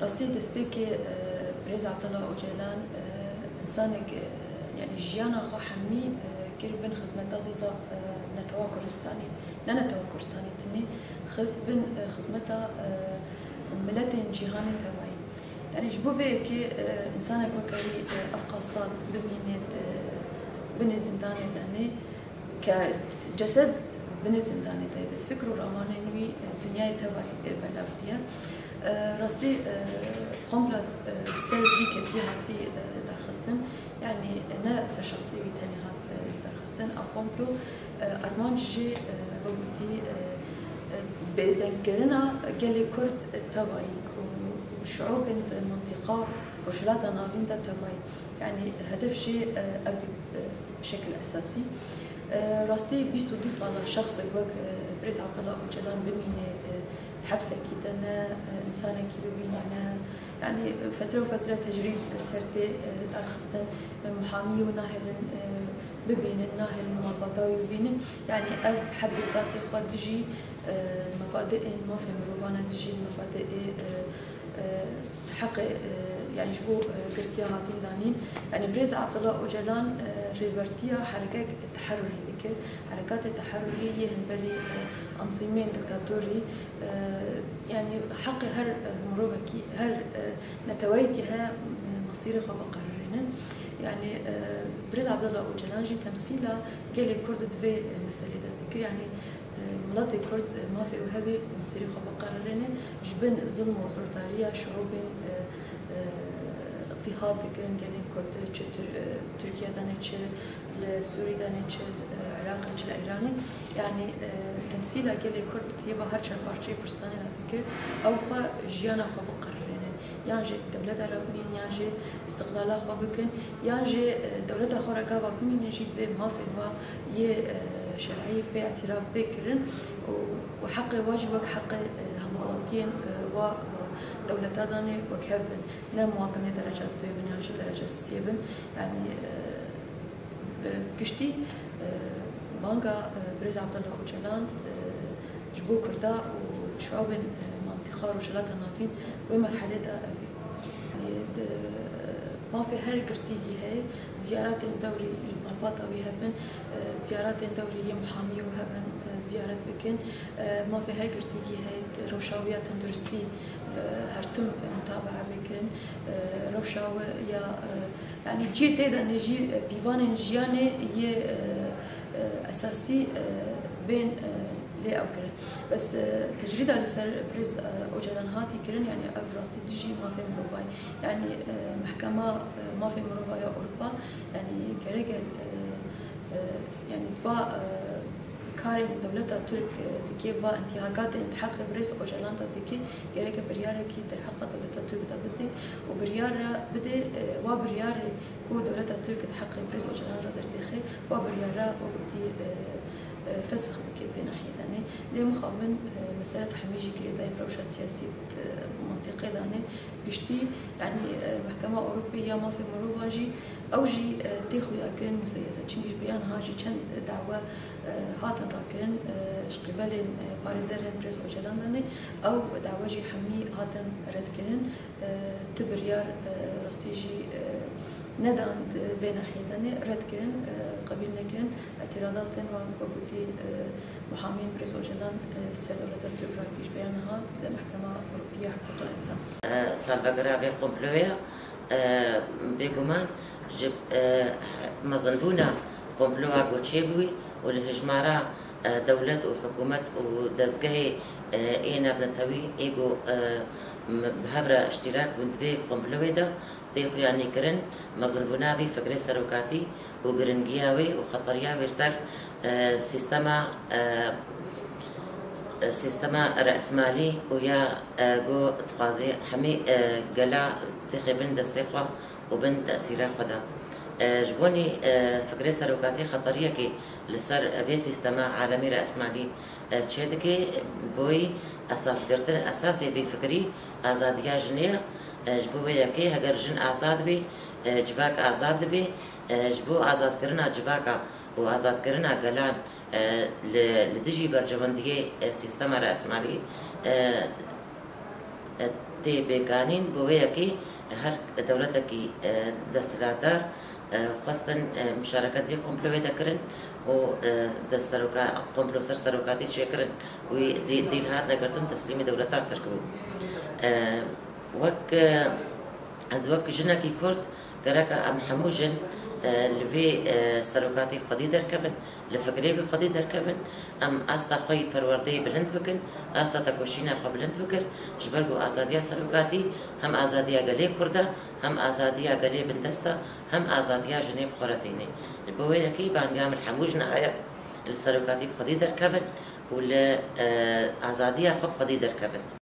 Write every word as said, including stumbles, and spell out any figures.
Rastî destpêkê, e, Birêz Abdullah Ocalan, e, insanek, e, yani jiyana xwe hemî, e, kir bin xizmeta doza, e, netewa Kurdistanê, ne netewa Kurdistanê tenê, xist bin, e, xizmeta, e, miletên cîhanê tevayî. Yani ji bo vê yekê, e, insanek weke wî, e, ev qasal bimîne, e, binê zindanê de nê, ke cesed binê zindanê de, bes fikr û ramanên wî, e, dinyayê tevayî, e, belav bûye. E, rastî, e, komplo, e, ser vî kesî hatî, e, derxistin. Yani ne ser şexsê wî tenê hat, e, derxistin. Ev komplo, e, armanc jê, e, bigotî, e, e, bêdengkirina gelê Kurd, e, tevayî û şiûbên, e, mintîqa Rojhilata Navîn de tevayî. Yani hedef jê, e, ev, e, bi şekil esasî. E, rastî bîst û du sala şexsek wek, e, Birêz Abdullah Ocalan bimîne, e, di hepsekî de ne, e, însanekî bibîne ne, yani, e, fetre û fetre tecrîd ser tê, e, darxistin, e, muhamî wî nahêlin, e, bibînin, nahêlin malbata wî bibînin. Yani ev heddê zatê xwe dijî, e, mefadeyên mafê mirovan e, dijî mefadeyê, e, e, heqê, e, yani ji bo, e, girtiya hatîn danîn. Yani Birêz Abdullah Ocalan, e, rêbertiya herekek teherrurî dikir. Herekatê teherrurî yê hemberî, e, ansîmên diktatorî, e, yani heqê her, e, mirovekî, her, e, neteweyekî heye, e, mesîrê xwe biqerirînin. Yani, e, Birêz Abdullah Ocalan jî temsîla gelê Kurd di vê, e, meselê de dikir. Yani Miletê Kurd, e, mafê wî hebe mesîrê xwe biqerirîne, ji bin zulm û zordariya şiûbên, e, e, îtîhad dikirin, gelên Kurd, çi Tir-, e, Tirkiye de ne, çi li Sûrî de ne, çi, e, Iraqê, çi li Îranê. Yani, e, temsîla gelê Kurd yê va her çar parçeyê Kurdistanê de dikir, ew xwe jiyana xwe biqerirînin. Yan jî dewleta re bimînin, yan jî îstiqlala xwe bikin, yan jî, e, dewleta xwe re gava bimînin jî divê mafên wa yê, e, şer'î pê îtîraf bê kirin û, û heqê wa jî wek heqê, e, hemwelatiyên, e, wa, e, dewleta danê wekhev bin. Ne muwatinê dereca duyê bin yan jî dereca sê bin. Yanî, e, Bi giştî, e, banga, e, Birêz Abdullah Ocalan, e, ji bo Kurda û şiûbên, e, mintîqa Rojhilata Navîn wê merhelê de ev e. Yanî di mafê her girtîkî heye, ziyaretên dewrî ji malbata wî hebin, e, ziyaretên dewrî yê muhamiyê wî hebin, e, ziyaret bikin. E, mafê her girtîkî heye, rewşa wî ya tenduristî, e, her tim mutabaa bê kirin. E, rewşa wî ya, e, Yanî cihê tê de ne jî, e, pîvanên jiyanê yê, e, e, esasî, e, bên, e, lê ew kirin. Bes, e, tecrîda li ser Birêz, e, Ocalan hatî kirin, yanî ev rastî dijî mafê mirovan e. Yanî, e, Mehkema, e, Mafê Mirovan ya Ewropa, yanî gerek e, e, yanî va, e, karên dewleta Tirk, e, dike, va întîhakatên di heqê Birêz Ocalan de dike, gereke biryarekî derheqa dewleta Tirk de bide û biryar re bide, e, wa biryarê ku dewleta Tirk di heqê Birêz Ocalan re derdêxe, wa biryara wekî, e, e, fesix bike vê nahiyê de ne. Lê mixabin, e, mesele hemî jî girêdayî bi rewşa siyasî, e, mantîqê de ne. Giştî, yanî, e, Mehkema Ewropî ya Mafê Mirovan jî, ew jî, e, tê xuyakirin museyese. Çimkî ji beriya niha jî çend dawe, e, hatin rakirin, e, ji qîbelên, e, parêzerên Birêz Ocalan de ne. Ew dawe jî hemî hatin redkirin. E, ti biryar, e, rastî jî, e, nedan di vê nahiyê de ne, redkirin, e, qebîl nekirin. Îtîradatên wan wekî, e, muhamiyên Birêz Ocalan, e, li ser dewleta Tirk rakî ji beriya niha li Mehkema Ewropî ya Hiqûqil Însan. E, salvegera vê komployê, e, bêguman ji, e, mezinbûna komploya ku çêbûyî û li hejmara, e, dewlet û hikûmet û dezgehê, e, ê navnetewî ê ku, e, m-, bi hev re îştîrak bûn di vê komployê de, tê xuyanîkirin, mezinbûna vî fikrê serokatî û giringiya wê û xeteriya wê ser, e, sîstema, e, e, sîstema re'smalî û ya, e, ku dixwaze hemî, e, gela têxe bin destê xwe û bin tesîra xwe de. E, ji bonî, e, fikrê serokatî xeteriyekê li ser vê sîstema alemî re'smalî e, çêdike, boyî esasgirtin, esasê vê fikrî azadiya jinê ye. E, ji bo vê yekê heger jin azad bê, e, civak azad dibê, e, ji bo azadkirina civaka û azadkirina gelan, e, li, li dijî berjewendiyê, e, sîstema re'smalî, e, e, Tê bêkanîn bo wê yekê her dewletekî, e, desthilatdar, e, xwestin, e, muşareket vê komployê de kirin û, e, de seroka-, komplo ser serokatî çêkirin, wî dî-, dîl hat negirtin, teslîmî dewleta Tirk bû. E, wek, e, ez wek jinekî Kurd gereka em hemû jin, e, li vê, e, serokatî xwedî derkevin, li fikrê wî xwedî derkevin, em asta xwe yî perwerdeyê bilind bikin, asta tekoşîna xwe bilind bikin, ji ber ku azadiya serokatî hem azadiya gelê Kurd e, hem azadiya gelê bindest e, hem azadiya jinê bi xwe re tîne. Ji bo wê yekê bangê min hemû jin heye li serokatî bi xwedî derkevin û li, e, azadiya xwe bi xwedî derkevin.